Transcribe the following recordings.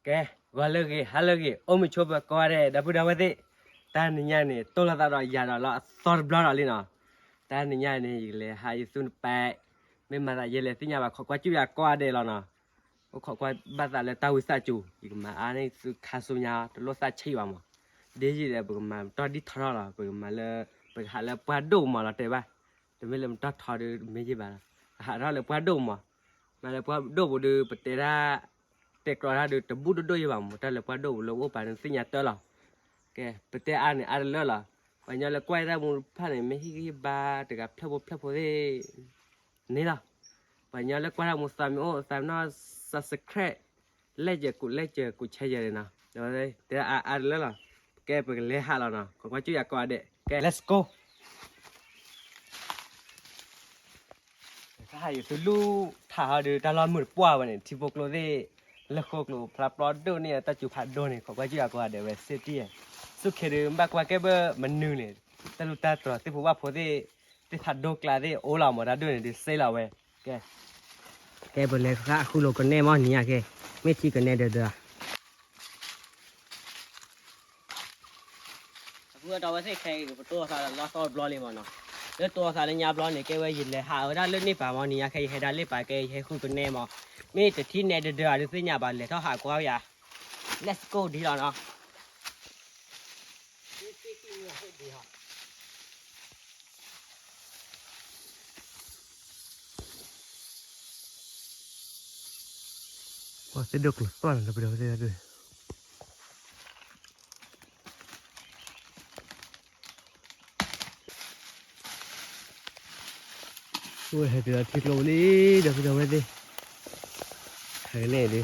ကဲ, ဂီၤလၢအဂ့ၤ ဟါလၢအဂ့ၤ အိၣ်မုာ်ဆိးပၢၤကိးဂၤဒဲး ဒီပုၢ်ဒီဝဲၢ်သ့ၣ်, တၢ်နံၤညါန့ၣ် တိၢ်လိာ်သးဒီးယၤဒီးလၢအသီတဘျီဒီးလံနီၤ. တၢ်နံၤညါန့ၣ် ယကလဲၤဟးယသူနပဲ, မ့ၢ်မၤသးယဲလဲၤသ့ၣ်ညါဘၣ် ခိးကွၢ်စူၣ်ယၤကိးဂၤဒဲးလီၤနီၤ. အိၣ်ခိးကွၢ်ဘၣ်သးလၢတၢ်ဝံသးစူၤ ယကမၤအါန့ၢ်သုခါဆူညါ တလိၣ်သးဆံးဘၣ်မး. ဒ်ယံၤဒီး ပကမၤမတီၢ်ဒံထီထီၣ်လီၤ. ပကမၤလၢ ပကဟးလၢပှၢ်ဒိၣ်မးလီၤတဲဘၣ်. တမ့ၢ်လၢမတီၢ်ထီဒုးမ့ၢ်ယံၤဘၣ်လီၤ. ပဟးထီၣ်လၢပှၢ်ဒိၣ်မး, မၤလၢပှၢ်ဒိၣ်ပူၤဒုး ပတဲဒၣ် တဲကြီတၢ်ဒုး တဘူၣ်ဒိၣ်ဒိၣ်ယံၤဘၣ်မး, တၢ်လၢပှၢ်ဒိၣ်ပူၤလၢပအိၣ်ပာ်န့ၣ်သ့ၣ်ညါတၢ်လီၤ. ကဲ, ပတဲအါန့ၣ်အါတလၢလီၤ. ပှၤညီလၢကွၢ်တၢ်မူတဖၣ်န့ၣ် မ့ၢ်ဟ့ၣ်ဂံၢ်ဟ့ၣ်ဘါတဂၤဖျၢၣ်ဖိဖျၢၣ်ဖိသ့ၣ် န့ၣ်လီၤ. ပှၤညီလၢကွၢ်တၢ်မူသးမ့ၢ်အိၣ်သးမ့ၢ်နီၢ် subscribe လဲၣ်ကဲၤကူး လဲၣ်ကဲၤကူး share ယဲန့ၣ်နီၤ. တဲအါအါတလၢလီၤ. ကဲ ပကလဲၤဟးလီၤနီၤ, ခိးကွၢ်စူၣ်ယၤကိးဂၤဒဲး. ကဲ let's go. တၢ်ဟးယသူလူၢ်ထးဟီဒုး တၢ်လီၢ်မုာ်တပှၢ်ဝဲန့ၣ် ထံဖိကျိသ့ၣ်, လၢဃိကျိဖျါပျီဒိၣ်န့ၣ် တၢ်စူၤဖးဒိၣ်န့ၣ် ခိးကွၢ်စူၣ်ယၤကိးဂၤဒဲးဝဲ safety. ဆူၣ်ခ့ဒုး ဘၣ်ကွၢ်ကဲဘၣ်မနုၤန့ၣ်, တၢ်လူၢ်တၢ်တြီၤသ့ၣ်ဖိဘၣ်ဖိသ့ၣ်, သ့ၣ်ဖးဒိၣ်ကျါသ့ၣ်အိၣ်လီၤမး တၢ်ဒိၣ်န့ၣ်ဒုး safe လီၤဝဲ. ကဲ, ကဲပလဲၤဃာ်ဃုလိာ်ကနဲမးနံၤညါကဲ, မ့ၢ်ထံကနဲဒီးဒီး အဃိဒီးဝဲသ့ၣ်ခဲအံၤ ပတိၢ်သးလၢအသီတဘျီလံမးနီၤ. လၢတိၢ်သးလၢညါဘျီန့ၣ် ကဲဝဲယလဲၤဟးဝဲဒၣ်လၢန့ၣ်ပၤမး နံၤညါခဲအံၤ ယဟဲဒၣ်လၢပၤကဲ ယဟဲဃုကနဲမး. မ့ၢ်တထံၣ်နဲဒၢဒၢအဒုးသ့ၣ်ညါဘၣ် လဲၤထီၣ်ဟးကွၢ်ယၤ. Let's go ဒ်လီၤနီၤ. ပှၤသ့ၣ်ဒိၣ်ကျိၤသွၣ်န့ၣ် လၢပဒီပုၢ်ဝဲၢ်သ့ၣ်ဒၣ်ဒိၣ် အိၣ်ဟဲတုၤလီၤထံကျိပူၤလံ ဒီပုၢ်ဒီဝဲၢ်သ့ၣ်, ဟဲကနဲဒုး ပှၤန့ၣ်ထံဃိကျိၤဖးန့ၣ်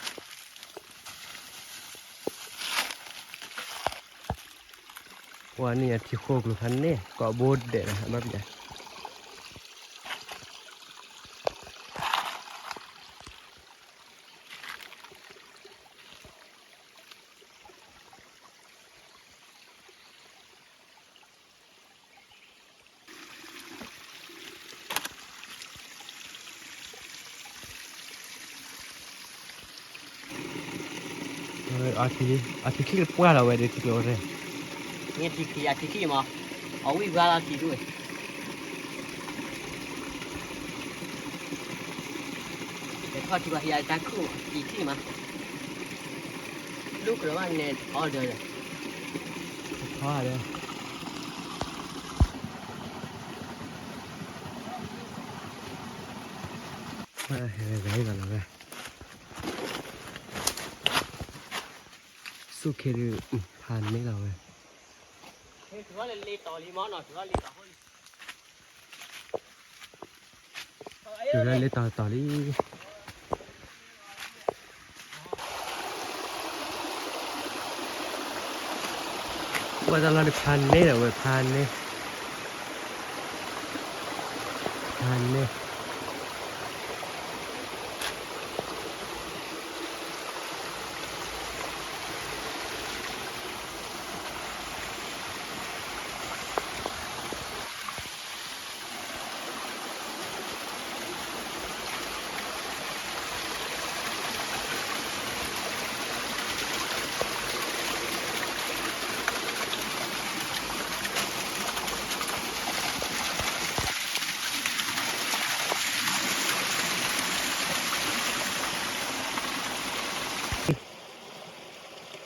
ကိးဘိဒဲးလီၤ ဘၣ်ပယါ အထံချံပှၢ်လီၤဝဲဒၣ်ထံကျိဝဲ, မ့ၢ်ထံချံအထံချံမး, အဝံၣ်ဝါလီၤထံဒိၣ်ဝဲ, လဲၤထီၣ်ထံဘၣ်ဟံးအတၢ်ခုၣ်အံၤထံမး, လူၢ်ကြၢးဘၣ်နဲအီၤဒီး, ထီဒီး ဟဲဂၤအံၤလီၤလီၤဝဲ, ဆူၣ်ခ့ဒုး ဖးန့ၢ်လီၤဝဲ, တုၤလၢလ့တီၤတီၤလံ, ကွၢ်တၢ်လီၢ်တဖးန့ၢ်ဒီးဝဲဖးန့ၢ်, ဖးန့ၢ်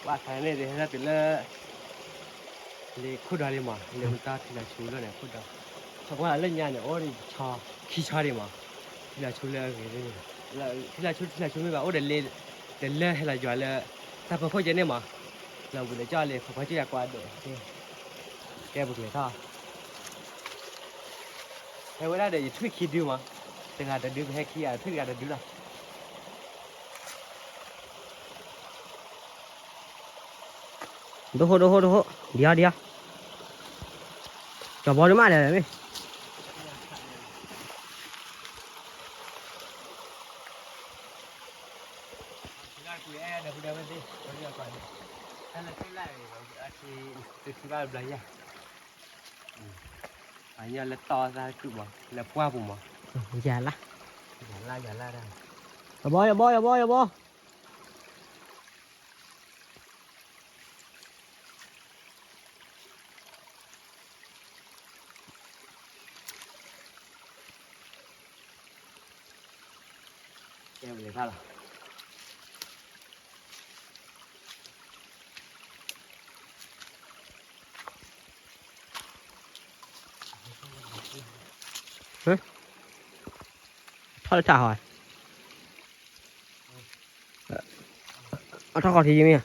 ပှၤခါန့ၣ် ဟဲဒၣ်တုၤလၢ လ့ခိၣ်ဒီလံမး, လ့မတၢ်ထံလီၤဆူလီၤန့ၣ် ခိၣ်ဒီ, ဆိကွၢ်လၢညါန့ၣ် အိၣ်ဒံးဆီ ခံဆီဒံးမး, ထံလီၤဆူလၢအဂ့ၤန့ၣ်, ထံလီၤဆူ ထံလီၤဆူမ့ၢ်ဘၣ် အိၣ်ဒီးလ့ တလၢဟဲလီၤယွၤလၢ တၢ်ပၢၤခိၣ်ကဲန့ၣ်မး, လီၤဝံၤလၢကၠီလ့ ခိးကွၢ်ကၠူၣ်ယၤကွၢ်ဒီး, ကဲပကလဲၤထီၣ် ဟဲဝဲဒၣ်ဒီးယထွံၣ်ခံဒုမး, တဂၤတဒု ပဟဲခံဂၤထွံၣ်တဂၤတဒုလီၤ. ဒိၣ်ဟိၣ်ဒိၣ်ဟိၣ်ဒိၣ်ဟိၣ်, ဒံၤအီၤဒံၤအီၤ, ကၠီၤဘီဒုမးလဲၣ်မ့ၢ် အညါလၢတီသးကုၣ်မး လၢပှၢ်ပူၤမး, ယၤလၢ်, ယၤလၢ် ယၤလၢ်ဒၣ်, ယဘီ ယဘီ ယဘီ ယဘီ, ကဲဝဲလဲၤထီၣ်လီၤ. ထီၣ်လၢထးဟီ, အထီၣ်ခီၣ်ထံးယမ့ၢ်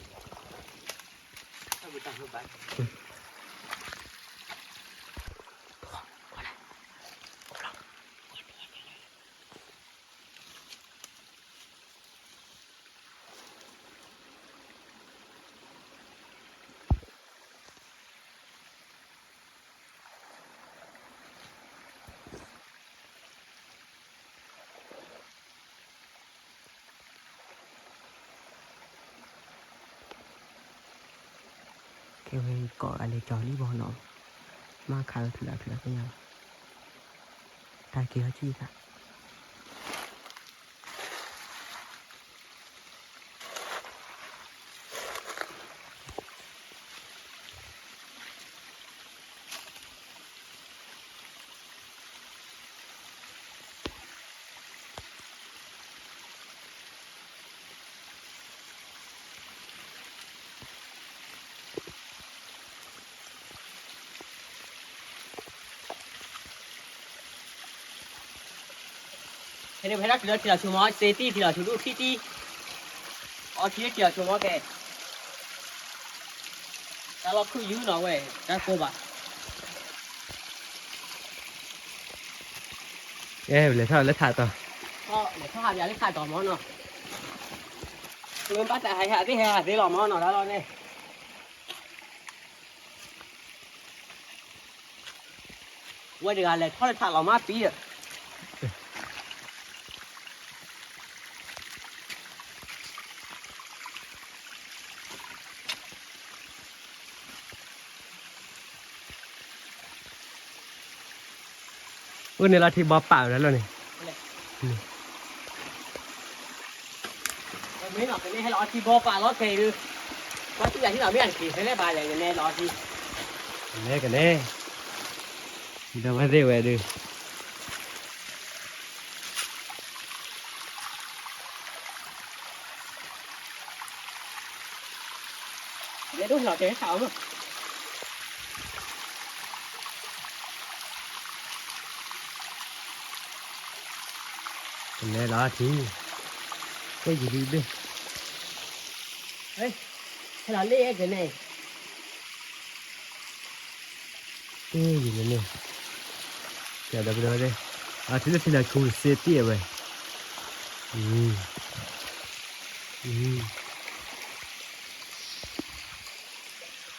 ဧါ. ကဲဝဲကိးဂၤလဲၤကၠီၤလံဘီနီၤ, မ့ၢ်ခးလၢထူလၢ်ထူလၢ်သ့ၣ်ညါလီၤ, တၢ်က့ၤထီၣ်ကံၣ်ခါ. ဖဲန့ၣ် ဖဲဒၣ်တုၤလၢထံလီၤဆိမီ စ့တံၢ်ထံလီၤဆိဒူၣ်ခံတံၢ်, အီထံလၢထံလီၤဆိမီကဲ, တၢ်လီၢ်ခုၣ်ယုၢ်နီၤဝဲ တၢ်ကိၢ်ဘၣ်. အဲ လဲၤထီၣ်လၢထးတီၤ, လဲၤထီၣ်ဟးပၠးလၢထးတီၤမီနီၤ, မ့ၢ်ဘၣ်တၢ်ဟးဟးသ့ၣ်ဟဲဟးသ့လီၤမီနီၤ တၢ်လီၢ်န့ၣ်. ဝဲတဂၤလဲၤထီၣ်လၢထးလီၤမးပံၤဒီး, အိၣ်န့ၣ်လီၤထံဘီပာ်ဝဲဒၣ်လီၤန့ၣ်, မ့ၢ်နီၤ ကန့ၣ်ဟဲလီၤအီထံဘီပာ်လီၤခဲအံၤဒုး, ဘၣ်တူၢ်ယၤထံလီၤမ့ၢ်အက့ၤဖဲလဲၣ်ဘၣ်လဲၣ် ကနဲလီၤအီထံ, ကနဲကနဲ, ဒီးဝဲသ့ၣ်ဝဲဒုး လဲၤဒိၣ်လီၤတဲဆၣ်အီၤ, ကနဲလီၤထံ, ကဲယံၤဒုးဘ့ၣ်, ဟဲလီၤလ့ၣ်ကနဲ, ကဲယံၤန့ၣ်, ကဲဒီးပဒီဝဲသ့ၣ်, အထံလၢထံလီၤဆိစ့တံၢ်အဝဲ, ဟ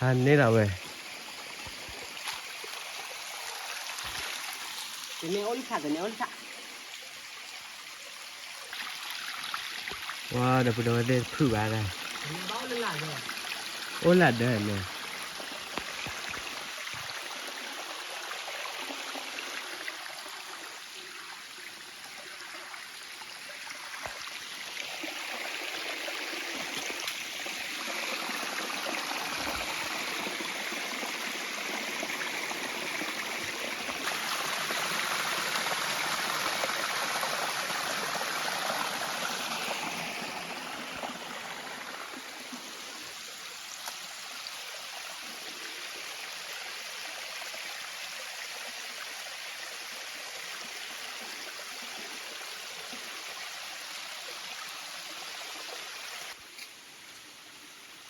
ါန့ၣ်လီၤဝဲ, ကနဲအိၣ်လၢဆၣ် ကနဲအိၣ်လၢဆၣ်, ဝါဒီးပဒီဝဲသ့ၣ်ဖုၣ်ဘၣ်ဒၣ်, အိၣ်လၢဒၢးန့ၣ်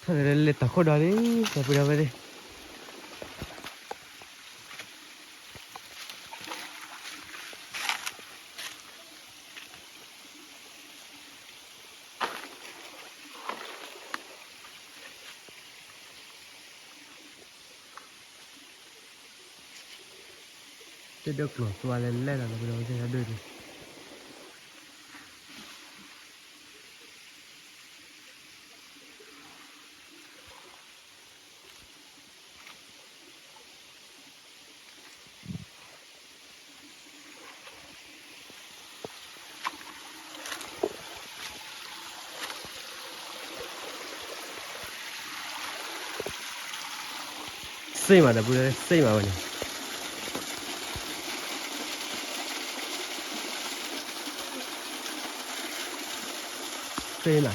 ထီၣ်လဲၤတၢ်ခိၣ်ဒီးလံ, ဒီပုၢ်ဒီဝဲၢ်သ့ၣ်, တဒိၣ်ကျိၤသွါလဲၣ်လဲၣ်လီၤ ဒီပုၢ်ဒီဝဲၢ်သ့ၣ် တၢ်ဒိၣ်န့ၣ် စ့ၢ်မး ဒီပုၢ်ဒီဝဲၢ် စ့ၢ်မးဝဲန့ၣ်. သ့နၤ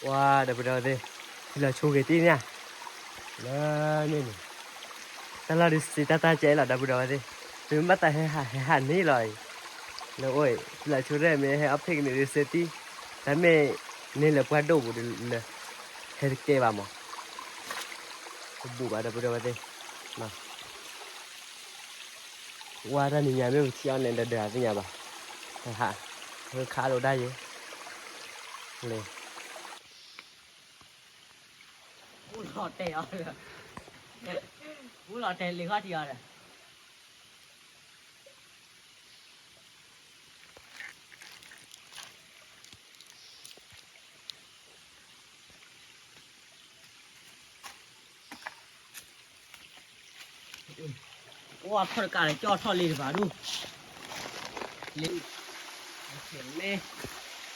ဝါ ဒီပုၢ်ဒီဝဲၢ်သ့ၣ်, ထံလီၤဆိဂ့ၤတံၢ်ညါ, လၢန့ၣ်န့ၣ်, တၢ်လီၢ်ဒုးစ့တၢ်တၢ်ကဲလီၤ ဒီပုၢ်ဒီဝဲၢ်သ့ၣ်, ပမ့ၢ်ဘၣ်သးဟဲဟး ဟဲဟးန့ၣ်လီၤအံၤ, လၢအိၣ်အံၤ ထံလီၤဆိရဲၣ် မ့ၢ်ဟဲအီၣ်ဖ့ၣ်ကန့ၣ်ဒုးစ့တံၢ်, တၢ်မ့ၢ်န့ၢ်လၢပှၢ်ဒိၣ်ပူၤဒီးလၢ ဟဲတကဲဘၣ်မး, တဘူးဘၣ် ဒီပုၢ်ဒီဝဲၢ်သ့ၣ် ဝါတၢ်နံၤညါမ့ၢ်ပထံၣ်အီၤန့ၣ် ဒီးဒၢးအသ့ၣ်ညါဘၣ်, တဟး, ဟဲခးလိာ်ဒၣ်ယဲ, လၢ, ပူလီၤတဲာ်အီၤ, ပူလီၤတဲာ်လံၤခီၣ်ထံးအီၤဒီး အိၣ်ထီၣ်တကးလၢကၠီၣ်ထီၣ်လံတဘၣ်ဒူၣ်, လံ, မ့ၢ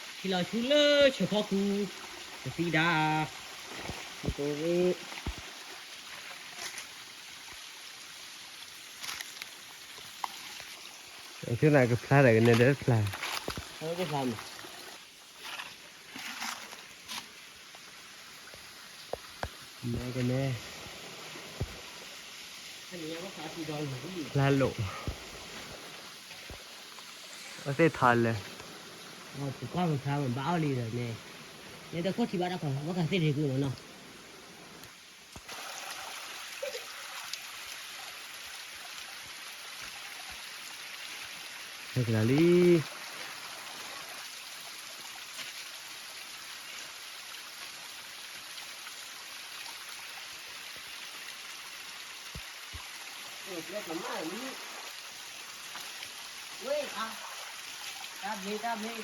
်, ထံလီၤဆူလၢဆၢဖီခိၣ်, ကသံဒၣ်, မသိ, အသ့ၣ်နၤကဖျါဒီးကနဲဒဲးတဖျါ, တဖျါမး နဲကနဲ, ဖျါလိာ်, အသ့ၣ်ထီၣ်လၢ, ပကွၢ်ပဖျါမးဘၣ်အီၤလံဒီးန့ၣ်, နဲတခိၣ်ထံဘၣ်တၢ်ခီ ဘၣ်ဃးသ့ၣ်တဂ့ၤမးနီၤ ဟဲကလၤလံ. တၢ်ဘျ့ တၢ်ဘျ့ တၢ်ဘျ့လၢၤဘၣ်ဝဲ ဘၣ်ဟးက့ၤလီၤဖးန့ၢ်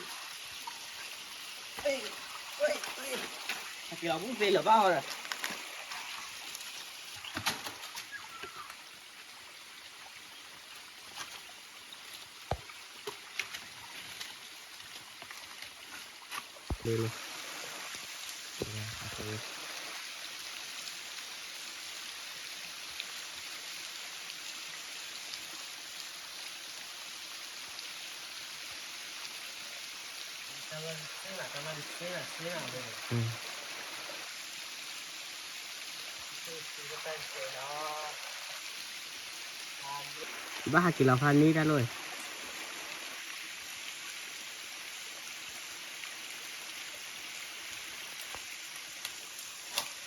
တၢ်လီၢ် ဘ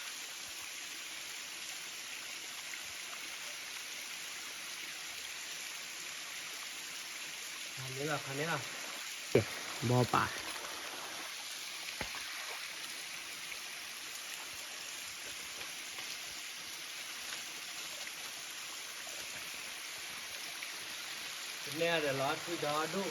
ီပာ် နဲဒီးလီၤထံဒီဒိၣ်,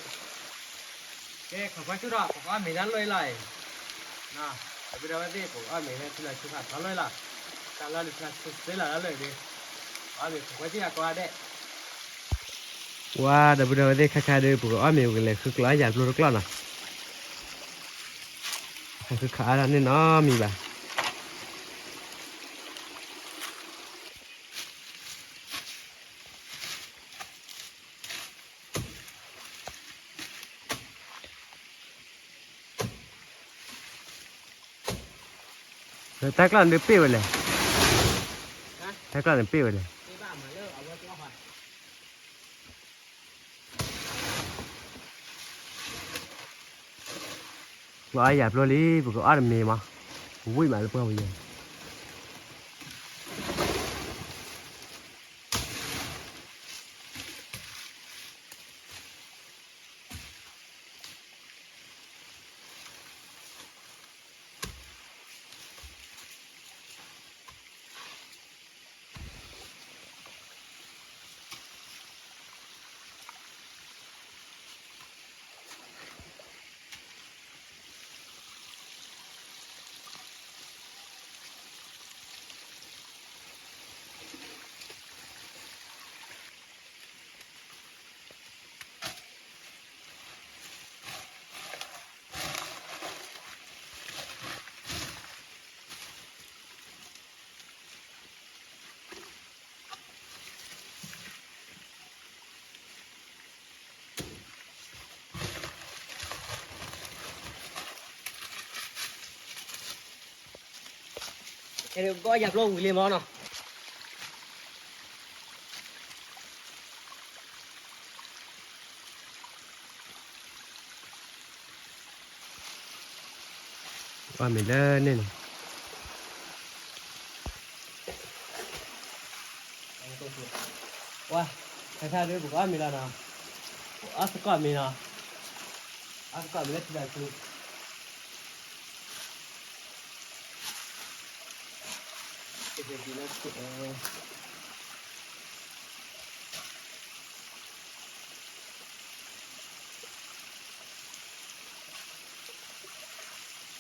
ကဲ ခိးကွၢ်ဆူၣ်ဒီး ပကအီၣ်မ့ၤတၢ်လီၢ်အံၤလီၤအံၤ, ဒီပုၢ်ဒီဝဲၢ်သ့ၣ် ပကအီၣ်မ့ၤလၢထံလီၤဆူခးထီလီၢ်အံၤလီၤ, တၢ်လီၢ်ဒုးထါဆူသ့လီၤတၢ်လီၢ်အံၤဒုး, အီၣ်မ့ၤခိးကွၢ်ဆူၣ်ယၤကိးဂၤဒဲး ဝါ ဒီပုၢ်ဒီဝဲၢ်သ့ၣ် ခါခါဒုး ပကအီၣ်မ့ၤ ပကလဲၤဃုကျိးအီၣ်ယၤကျိတကျိးနီၤ, ဟဲဃုခးအါထီၣ်န့ၢ်နီတမံၤဘၣ်. တၢ်ကျီၢ်န့ၣ်ပ့ၢ်ဝဲလဲၣ်, တၢ်ကျီၢ်န့ၣ်ပ့ၢ်ဝဲလဲၣ်. ပအီၣ်ယၤပျိလံ ပကအီၣ်တမ့ၤမး, ပဝံၣ်မးလၢပှၢ်ပယီၤ. ဘီယၤပျီဝံၤလံမၢ်နီၤ. အီၣ်မ့ၤလၢန့ၣ်န့ၣ်, ဝါ, ခဲခါဒုး ပကအီၣ်မ့ၤလီၤနီၤ, ပအီၣ်သကိးမ့ၤနီၤ, အီၣ်သကိးမ့ၤလၢထံလီၤဆူ ဘၣ်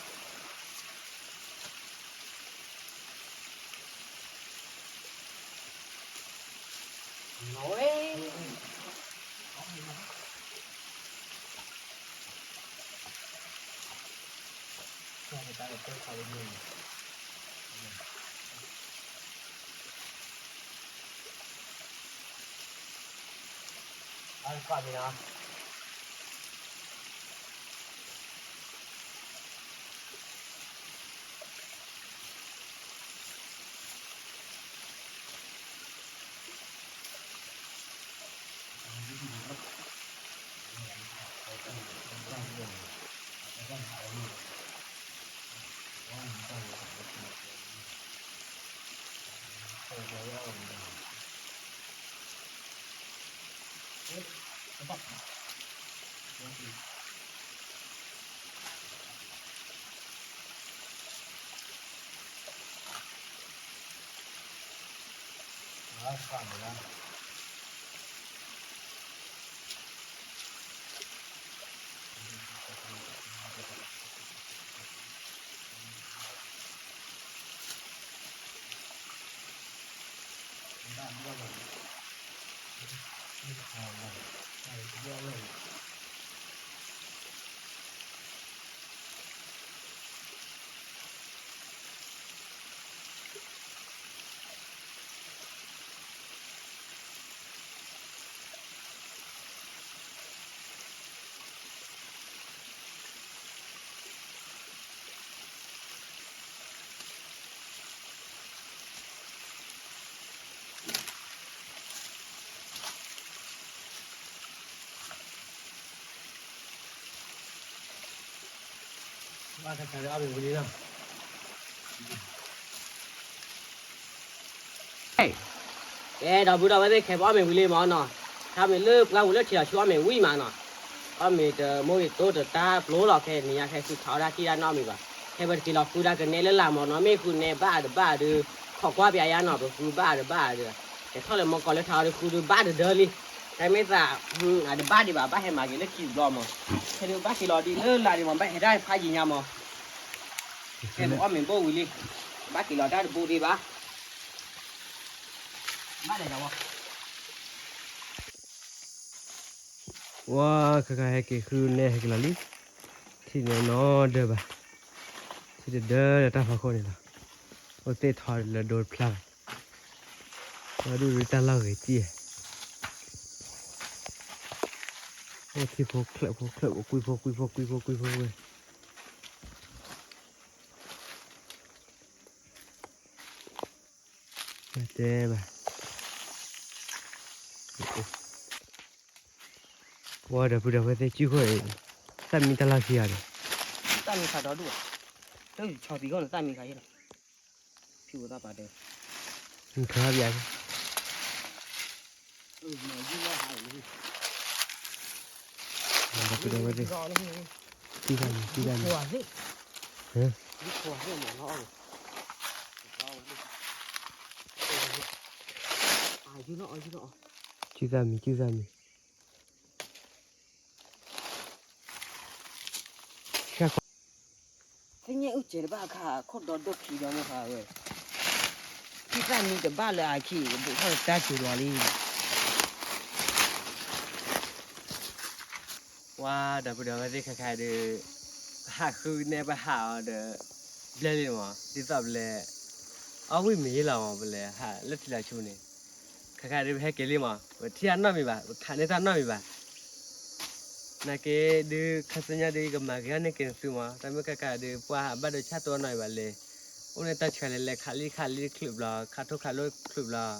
တၢ်ခါဒီးအီၣ်မ့ၤဝံၤလံနီၤ. ကဲ ဒီပုၢ်ဒီဝဲၢ်သ့ၣ် ခဲပအီၣ်မ့ၤဝံၤလံမၢ်နီၤ, ခါမ့ၢ်လၢပှၢ်ဝံၤလၢထံလီၤဆူအီၣ်မ့ၤဝံၤမးနီၤ, အီၣ်မ့ၤတမိၢ်ဂ့ၤတိတတၢ်ပျိလီၤ ခဲနံၤညါခဲဆူခးအီၣ်ဒၣ်ထံၣ်ဒၣ်နီတမံၤဘၣ်, ခဲပတက့ၤလီၤဃုဒၣ်ကနဲလၢလာ်မၢ်နီၤ, မ့ၢ်ဃုနဲဘၣ်အတဘၣ်ဒီး ခိးကွၢ်ပယါယါနီၤ, ပဃုဘၣ်အတဘၣ်ဒီး ကဲထီၣ်လၢမီကီးလၢထးအီၤဒီးဃုဒုးဘၣ်တဒၢလံ, တၢ်မ့ၢ်သး အတဘၣ်ဒံးဘၣ် ဘၣ်ဟဲမၤက့ၤလၢခံတဘျီမၢ်, ခဲဒုးဘၣ်က့ၤလီၤဒ်လၢလာ်ဒံးမၢ် ဘၣ်ဟဲဒၣ်ဖးယံၤညါမၢ်, ခဲပအီၣ်မ့ၤဘိၣ်ဝံၤလံ, ဘၣ်က့ၤလီၤတၢ်တဘိဒံးဘၣ်. ဝါ ခဲခါဟဲက့ၤဃုနဲဟဲက့ၤလီၤလံ, ထံၣ်န့ၣ်နီဒၢဘၣ်, ထံၣ်တဒၢဒီးတၢ်ဖီခိၣ်န့ၣ်လီၤ, အိၣ်သ့ၣ်ထီၣ်လၢဒိတဖျါဘၣ်, ဝဲဒုးတၢ်လီၢ်ဂ့ၤတံၢ်, အိၣ်ထံဖိချၢးဖိချၢးဖိ ကွံဖိကွံဖိကွံဖိကွံဖိဝဲ တဲဘၣ်, ပှၤဒီပုၢ်ဒီဝဲၢ်သ့ၣ် စုဃိၣ်အံၤ, သၣ်မံတၢ်လီၢ်ခံဂၤဒီး, သၣ်မံခးဒီဒူၣ်, လၢဆီသံဂီၢ်န့ၣ်သၣ်မံခးယဲလီၤ, ဖံဝဲသၣ်ပာ်တဲ, မံခါဘၣ်, ဒီပုၢ်ဒီဝဲၢ်သ့ၣ်, စုသၣ်မံ စုသၣ်မံ, စုသၣ်မံ စုသၣ်မံ သ့ၣ်ညါအုၣ်စဲးတဘၣ်ခါ ခိၣ်ဒီဒိၣ်ခံဒီမါခါဝဲ, ထံၣ်သၣ်မံတဘၣ်လၢအခံ ဘူးထီၣ်တၢ်စူၤလီၤလံ. ဝါဒီပုၢ်ဒီဝဲၢ်သ့ၣ်ခဲခါဒီး, ဟးဃုနဲပဟးအီၤဒီး, ဘျဲလံမး ဒ်သိးပလဲၤ, အီၣ်ဝံၣ်မ့ၤလီၤမး ပလဲၤဟးလၢထံလီၤဆူန့ၣ်, ခါခါဒုးပဟဲက့ၤလံမး, ပထံၣ်တၢ်နီတမံၤဘၣ်, ပခးန့ၢ်တၢ်နီတမံၤဘၣ်. နာ်က့ဒုး ခါဆူညါဒုး ယကမၤဂ့ၤထီၣ်န့ၢ်က့ၤနသုမး, တၢ်မ့ၢ်ကကးဒုး ပှၤဟးဘၣ်ဒိဆၣ်တိၢ်နီၣ်အံၤဘၣ်လဲၣ်, အိၣ်န့ၢ်တၢ်ဆၢလဲၣ်, လဲၤခးလံခးလံတချုးဘျီ, ခးထိၣ်ခးလိၣ်တချုးဘျီ,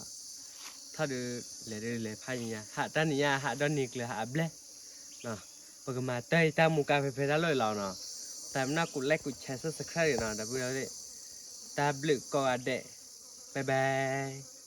ထီၣ်ဒုး လဲၤဒုးလဲၤဖးညါ, ဟးတၢ်နံၤညါ ဟးဒီနံၤကျၢၤ ဟးအဘျဲၣ် ပကမၤတၢ်အံၤတၢ်မူကါဖဲဖဲတၢ်လီၢ်အံၤလီၤနီၤ. တၢ်မနုၤ ကူးlikeကူးshare subscribe နီၤ, ဒီပုၢ်ဝဲၢ်, တၢ်ဘျုးကိးဂၤဒဲး, bye bye.